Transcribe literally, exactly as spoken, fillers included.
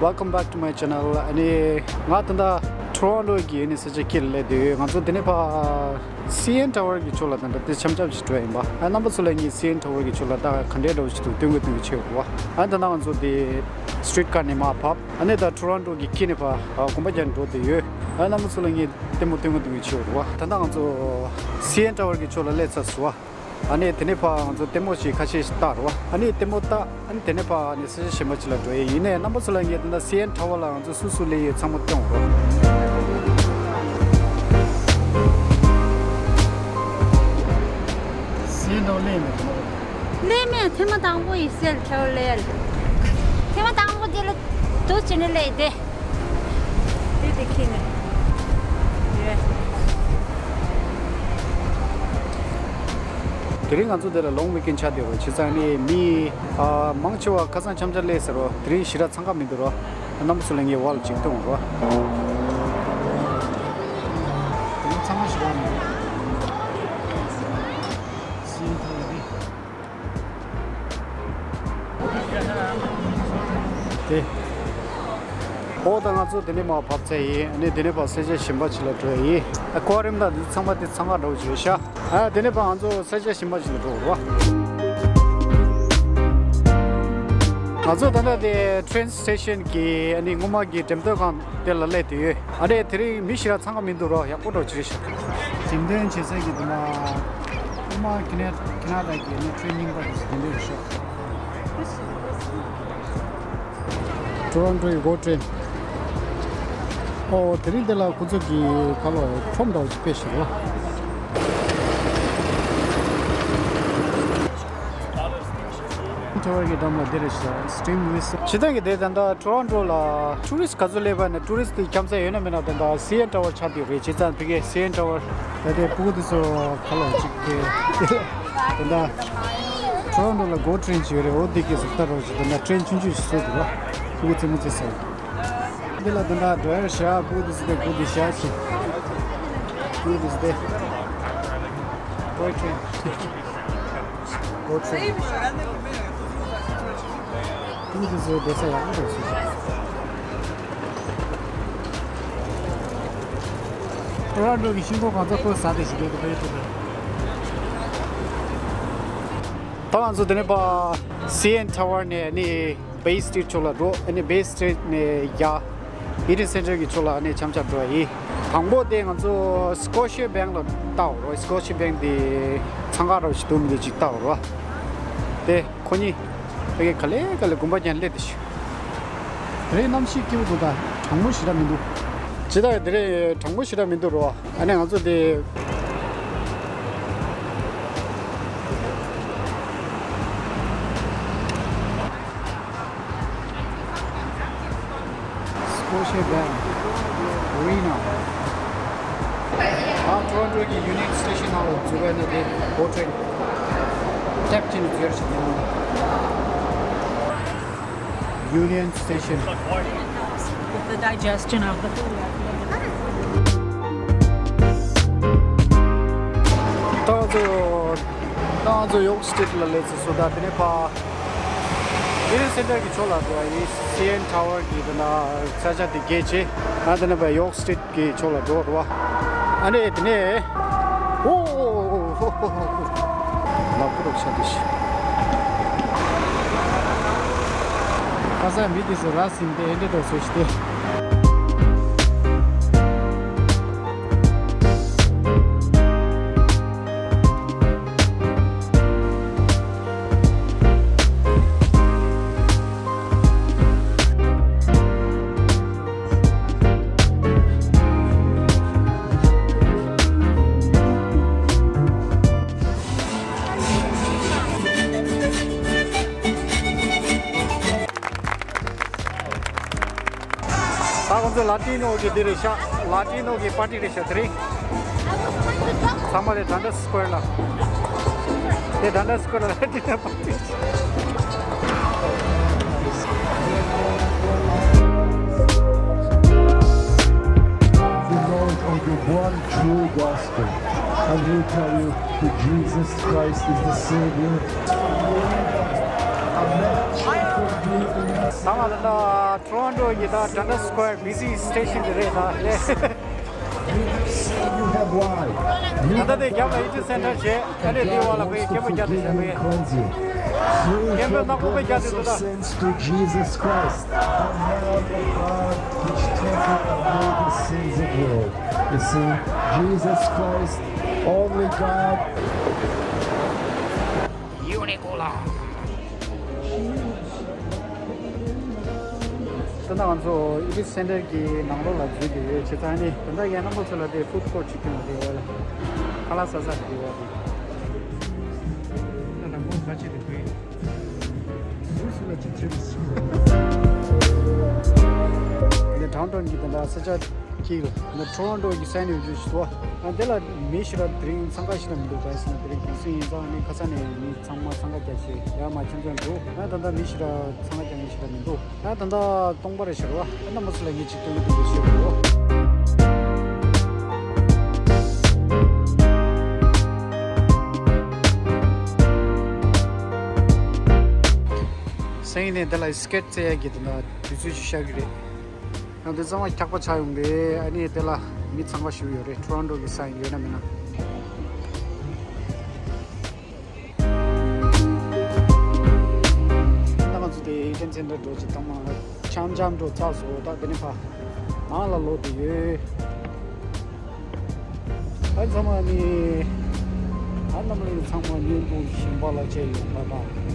Welcome back to my channel. ཨ་ནི་ང་ད་ལྟ་ཊོ་རོན་ཊོ་གི་ཨ་ནི་ས་ཆ་དཀྱིལ་ལ་སླེབས་ཡོད། ང་ཚོ་དེ་ནས་ཕར་སི་ཨེན་ཊ་ཝར་གི་ཕྱོགས་ལ་ད་ལྟ་དེ་འཆམ་འཆམ་ཞིག་འགྲོ་ཡ་ཡིན་པ། ཨ་རྣམ་པ་ཚོ་ལ་ངས་སི་ཨེན་ཊ་ཝར་གི་ཕྱོགས་ལ་ད་ག་འདྲའི་འདྲ་བོ་ཞིག་འདུག་སྟོན་གི་སྟོན་གི་བྱེད་དགོས་པ། ཨ་ད་ལྟ་ང་ཚོ་དེ་སི་ཊི་རི་ཊི་ཀར་ནས་མར་བབས། ཨ་ནི་ད་ཊོ་རོན་ཊོ་གི་དཀྱིལ་ནས་ཕར་གོམ་པ་རྒྱག་འགྲོ་བསྡད་ཡོད། ཨ་རྣམ་པ་ཚོ་ལ་ངས་ལྟད་མོ་སྟོན་གི་སྟོན་གི་བྱེད་དགོས་པ། ད་ལྟ་ང་ཚོ་སི་ཨེན་ཊ་ཝར་གི་ཕྱོགས་ལ་སླེབས་ཚར་སོང་བ། ཨ་ནི་དེ་ནས་ཕར་ང་ཚོ་ལྟད་མོ་ཞིག་ཁ་ཤས་ཤིག་བལྟ་རོགས། ཨ་ནི་ལྟད་མོ་བལྟ། ཨ་ནི་དེ་ནས་ཕར་ཨ་ནི་ས་ཆ་གཞན་པ་ཅིག་ལ་འགྲོ་ཡས་ཡིན་ནས། རྣམ་པ་ཚོ་ལ་ངས་ད་ལྟ་སི་ཨེན་ཊ་ཝར་ལ་ང་ཚོ་སུ་སུ་སླེབས་ཡོད་ཚང་མ་སྟོན་རོགས། སི་ཨེན་ཊ་ཝར་སླེབས་ཡོད་མེད་དེ་ནོ། སླེབས་མེད། ཐེངས་མ་དང་པོ་ཡིན་ཟེར། ལྟད་མོ་སླེབས་ཡ། ཐེངས་མ་དང་པོ་དེ་ལ་འདུག་བྱས་ནས་སླེབས་ཏེ། དེ་དེ་ཁྱེར་ནས་ཡོད། དེ་རིང་ང་ཚོ་འདི་ལ་ལོང་ཝི་ཀེན་ཆགས་བསྡད་རོགས། བྱས་ཙང་ནི་མི་ཨ་མང་ཆེ་བ་ཁ་སང་འཆམ་འཆམ་སླེབས་ཟེར་རོགས། དེ་རིང་ཞེ་དྲག་འཚང་ཁ་མི་འདུག་རོགས། རྣམ་པ་ཚོ་ལ་ངས་འོག་ལ་ཅིག་སྟོན་རོགས། དེ་རིང་འཚང་ཁ་ཞེ་དྲག་མི་འདུག་དེ། ཨོ་ད་ང་ཚོ་དེ་ནས་མར་བབས་ཚར་ཡིན། ཨ་ནི་དེ་ནས་ཕར་ས་ཆ་གཞན་པ་ཅིག་ལ་འགྲོ་ཡ་ཡིན། ཨ་ཀོ་རིམ་དང་འདི་ཚང་མ་དེ་འཚང་ཁ་འདྲ་བོ་ཅིག་རེད་ཤག་ཨ་དེ་ནས་ཕར་ང་ཚོ་ས་ཆ་གཞན་པ་ཅིག་ལ་འགྲོ་དགོས་རེད་བ། ང་ཚོ་ད་ལྟ་དེ་ཊེན་སི་ཊེ་ཤན་གྱི་ཨ་ནི་སྔོན་མ་གི་འགྲེམས་སྟོན་ཁང་དེ་ལ་སླེབས་བསྡད་ཡོད། ཨ་ནི་དེ་རིང་མི་ཞེ་དྲག་འཚང་ཁ་མི་འདུག་རོགས། ཡག་པོ་འདྲ་བོ་ཅིག་རེད་ཤག་འགྲེམས་སྟོན་བྱེད་ས་གི་དེ་ན་སྔོན་མ་ཁེ་ན་ཁེ་ན་ཌ་གི་ཨ་ནི་ཊེ་རེ་ནིང་པ་དེ་ཚོ་དེ་འདྲ་རེད་ཤག་ཊོ་རོན་ཊོ་ཡི་གོ་ཊེན། ཨོ་དེ་རིང་དེ་ལ་ཁོ་ཚོ་གི་ཁ་ལོ་ཁྲོམ་འདྲ་བོ་ཞིག་ཕེབས་ཤག་རོ། ཊ་ཝར་གྱི་འགྲམ་ལ་དེ་རེད་ཤག་སི་ཊིམ་ཝི་སི། སྤྱིར་བཏང་གི་དེ་ད་ལྟ་ཊོ་རོན་ཊོ་ལ་ཊུ་རི་སི་ག་ཚོད་སླེབས་པ་ནས་ཊུ་རི་སི་དེ་འཁྱམ་ས་ཡོད་ན་མེད་ན་ད་ལྟ་སི་ཨེན་ཊ་ཝར་ཆགས་བསྡད་རེད། བྱས་ཙང་ཕ་གིའི་སི་ཨེན་ཊ་ཝར་ད་ལྟའི་ཕྲུ་གུ་དེ་ཚོ་ཁ་ལོ་གཅིག་དེ་ད་ལྟ་ཊོ་རོན་ཊོ་ལ་གོ་ཊེན་ཅིག་ཡོད་རེད། འོ་དེ་གས་སུ་ལྟ་རོགས་ཞེས་ད་ལྟ་ཊེན་ཆུང་ཆུང་ཞིག་བཟོས་འདུག་བ། ཕྲུ་གུ་རྩེད་མོ་རྩེ་ས་ཡོད། འདི་ལ་ད་ལྟ་ཌ་རའི་ཝར་བཞག་ཕྲུ་གུ་དེ་ཚོ་དེ་སྒུག་བསྡད་ཤག་ཅིག་ཕྲུ་གུ་དེ་ཚོ་དེ་ཊོའི་ཊེན། གོ་ཊེན། ཕྲུ་གུ་དེ་ཚོ་བསྡད་ས་ཡག་པོ་རེད་ཟེར་ཞིག་ཊོ་རོན་ཊོ་གི་ཤིང་ཏོག་གང་ཚ་ཁོལ་ཟ་བསྡད་ཤག་དེ་དེ་ཕ་གི་ཐུག་རེད། ད་ང་ཚོ་དེ་ནས་ཕར་སི་ཨེན་ཊ་ཝར་ནས་ནི་བེ་སི་ཊི་རིཊ་ཕྱོགས་ལ་འགྲོ། ཨ་ནི་བེ་སི་ཊི་རིཊ་ནས་ཡར་ཨི་ཌེན་སེན་ཊར་གྱི་ཕྱོགས་ལ་ཨ་ནི་འཆམ་འཆམ་འགྲོ་ཡ་ཡིན། དང་པོ་དེ་ང་ཚོ་སི་ཀོ་ཤི་ཡ་བེང་ལ་བལྟ་འོ་རོགས། སི་ཀོ་ཤི་ཡ་བེང་དེ་འཚང་ཁ་འདྲ་བོ་ཞིག་འདུག་མི་འདུག་ཅིག་བལྟ་འོ་རོགས། དེ་ཁོ་གཉིས་ཕ་གི་ག་ལེ་ག་ལེ་གོམ་པ་རྒྱག་སླེབས་བསྡད་ཤག་དེ་རིང་གནམ་གཤིས་སྐྱིད་པོ་འདུག་ད་གྲང་མོ་ཞེ་དྲག་མི་འདུག་ཇི་ལྟར་དེ་རིང་གྲང་མོ་ཞེ་དྲག་མི་འདུག་རོ། ཨ་ནི་ང་ཚོ་དེ་Scotiabank Arena. ད་ཊོ་རོན་ཊོ་གི་ཡུ་ནི་ཡན་སི་ཊེ་ཤན་ནང་ལ་འཛུལ་བ་ནི་དེ་གོ་ཊེན་ཊེབ་ཅིག་ནས་འཛུལ་ཡ་ཞིག་ཡིན། Union Station. With the digestion of the food. ད་ང་ཚོ་ད་ང་ཚོ་ཡོག་སི་ཊི་རིཊ་ལ་སླེབས་ཚར་སོང་། ད་དེ་ནས་ཕར་ཨི་ཌེན་སེན་ཊར་གྱི་ཕྱོགས་ལ་འགྲོ་བ་ཡིན། སི་ཨེན་ཊ་ཝར་གྱི་དེ་ན་ས་ཆ་དེ་བརྒལ་བྱས། ང་དེ་ནས་ཕར་ཡོག་སི་ཊི་རིཊ་གི་ཕྱོགས་ལ་འགྲོ་རོགས། ཨ་ནི་དེ་ནས་ཨོ་ཨོ་ཨོ་ཨོ་ཨོ་ཨོ། ལག་པ་རོགས་ཤ་དེ་ཤི། ཁ་སང་མི་དེ་ཚོ་ར་ཟིན་ཏེ་ཨེ་འདྲ་འདྲ་བཟོས་ཤི་སྟེ། ད་ཁོང་ཚོ་ལ་ཏི་ནོ་གི་འདི་རེད་ཤག་ལ་ཏི་ནོ་གི་པར་ཊི་རེད་ཤག་དེ་རིང་ཚང་མ་དེ་ཌན་ཌར་སི་ཀོ་ཝེར་ལ། དེ་ཌན་ཌར་སི་ཀོ་ཝེར་ལ་ལ་ཏི་ནོ་པར་ཊི། The knowledge of the one true gospel. And we tell you that Jesus Christ is the Savior. ཚང་མ་ད་ལྟ་ཊོ་རོན་ཊོ་གི་ད་Dundas Square busy station དེ་རེད་ད། ད་ལྟ་དེ་རྒྱབ་ལ་ཨི་ཊི་སེན་ཊར་བྱས། ཨ་ནི་དེའི་འོག་ལ་ཁོའི་སྐད་འབོད་རྒྱག་དེ་བྱས། ཁོའི་སྐད་འབོད་ནག་པོ་པའི་རྒྱག་དེ་འདུག་ད། Sins to Jesus Christ, the Lamb of God, which taketh away the sins of the world. You see, Jesus Christ, only God. Unicola. ད་ལྟ་ང་ཚོ་ཨི་ཊི་སེན་ཊར་གྱི་ནང་ལོགས་ལ་འཛུལ་གྱི་ཡོད། བྱས་ཙང་ཨ་ནི་ད་ལྟ་ཡང་རྣམ་པ་ཚོ་ལ་དེ་ཕུཌ་ཀོརཊ་ཅིག་སྟོན་པ་དེ་ཡོད་ལ། ཁ་ལག་ཟ་ས་དེ་ཡོད་དེ། ད་ལམ་བོ་ཁ་ཆེ་དེ་བུད། འདི་ཌའུན་ཊའུན་གྱི་ད་ལྟ་ས་ཆ་དཀྱིལ་ལ་ཊོ་རོན་ཊོ་གི་སའིན་ཡོད་རྒྱུ་ཞིག་འདུག་ཨ་དེ་ལ་མི་ཞེ་དྲག་དེ་རིང་འཚང་ཁ་ཞེ་དྲག་མི་འདུག་ག་ཡིན་ཟེར་ན་དེ་རིང་གུང་སེང་ཡིན་ཙང་ཨ་ནི་ཁ་སང་ནས་མི་ཚང་མ་འཚང་ཁ་རྒྱག་བྱས་ཡར་མར་འཁྱམ་འཁྱམ་འདུག་ཨ་ད་ལྟ་མི་ཞེ་དྲག་འཚང་ཁ་རྒྱག་མཁན་ཞེ་དྲག་མི་འདུག་ཨ་ད་ལྟ་སྟོང་པ་རེད་ཤག་རོ། ཨ་རྣམ་པ་ཚོ་ལ་ངས་ཅིག་སྟོན་གྱི་འདུག་ཞེས་རོ། སང་ཉིན་ནས་དེ་ལ་སི་ཀེཊ་རྩེ་ཡག་གི་དེ་འདྲ་དུས་ཚོད་ཅིག་ཤར་གྱི་རེད། ཡང་དེ་ཚང་མ་འཁྱག་པ་ཆགས་ཡོང་རེད། ཨ་ནི་དེ་ལ་མི་ཚང་མ་ཞུགས་ཡོད་རེད། ཊོ་རོན་ཊོ་གི་སའིན་ཡོད་ན་མིན་ན། ད་ང་ཚོ་དེ་ཨི་ཊི་སེན་ཊར་འགྲོ་ཅིག་དང་མ་འཆམ་འཆམ་འགྲོ་ཚར་སོང་། ད་དེ་ནས་ཕར་ནང་ལ་ལོག་བསྡད་ཡོད། ཨ་ཚང་མ་ནི་ཨ་རྣམ་པ་ཚང་མ་སྙིང་པོ་ཞིམ་པ་ལ་བྱས་ཡོང་པ་དང་